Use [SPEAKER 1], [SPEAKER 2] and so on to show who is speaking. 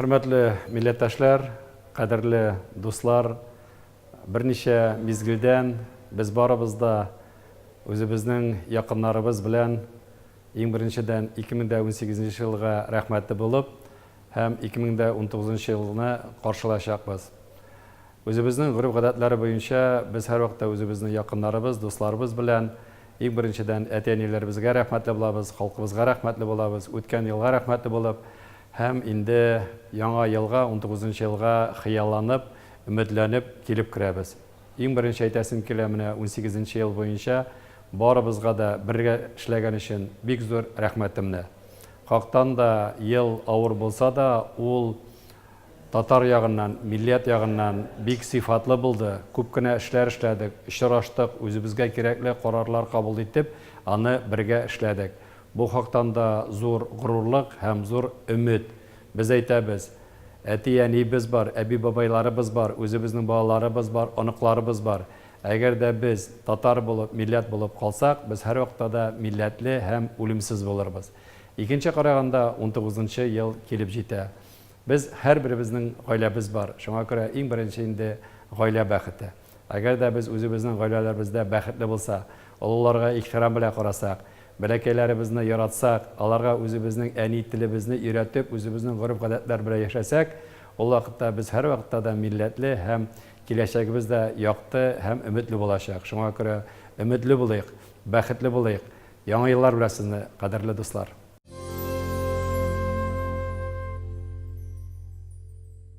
[SPEAKER 1] Хөрмәтле милләттәшләр, кадерле дуслар, берничә мизгелдән без барыбыз да үзебезнең якыннарыбыз белән иң беренчедән 2018 елга рәхмәтле булып һәм 2019 елны каршылаячакбыз. Үзебезнең гореф-гадәтләре буенча без һәрвакытта үзебезнең якыннарыбыз, дусларыбыз белән, иң беренчедән, әти-әниләребезгә рәхмәтле булабыз, халкыбызга рәхмәтле булабыз, үткән елга рәхмәтле булып һәм инде яңа елга, унтугызынчы елга хыялланып, өметләнеп килеп керәбез. Иң беренче әйтәсем килә, менә унсигезенче ел буенча барыбызга да бергә эшләгән өчен бик зур рәхмәтемне. Хактан да ел авыр булса да, ул Татар ягыннан, миллият ягыннан бик сыйфатлы булды, күп кенә эшләр эшләдек, очраштык, үзебезгә кирәкле карарлар кабул итеп, аны бергә эшләдек. Бу хактан да зур горурлык һәм зур өмет. Без әйтәбез, әти-әниебез бар, әби-бабайларыбыз бар, үзебезнең балаларыбыз бар, оныкларыбыз бар. Әгәр дә без татар булып, милләт булып калсак, без һәрвакытта да милләтле һәм үлемсез булырбыз. Икенче караганда, унтугызынчы ел килеп җитә. Без һәрберебезнең гаиләбез бар, шуңа күрә иң беренче инде гаилә бәхете. Әгәр дә без үзебезнең гаиләләребездә бәхетле булса, олыларга ихтирам белән карасак, бәләкәйләребезне яратсак, аларга үзебезнең әни телебезне өйрәтеп, үзебезнең гореф-гадәтләр белән яшәсәк, ул вакытта без һәрвакытта да милләтле һәм киләчәгебез дә якты һәм өметле булачак. Шуңа күрә өметле булыйк, бәхетле булыйк. Яңа еллар белән сезне, кадерле дуслар!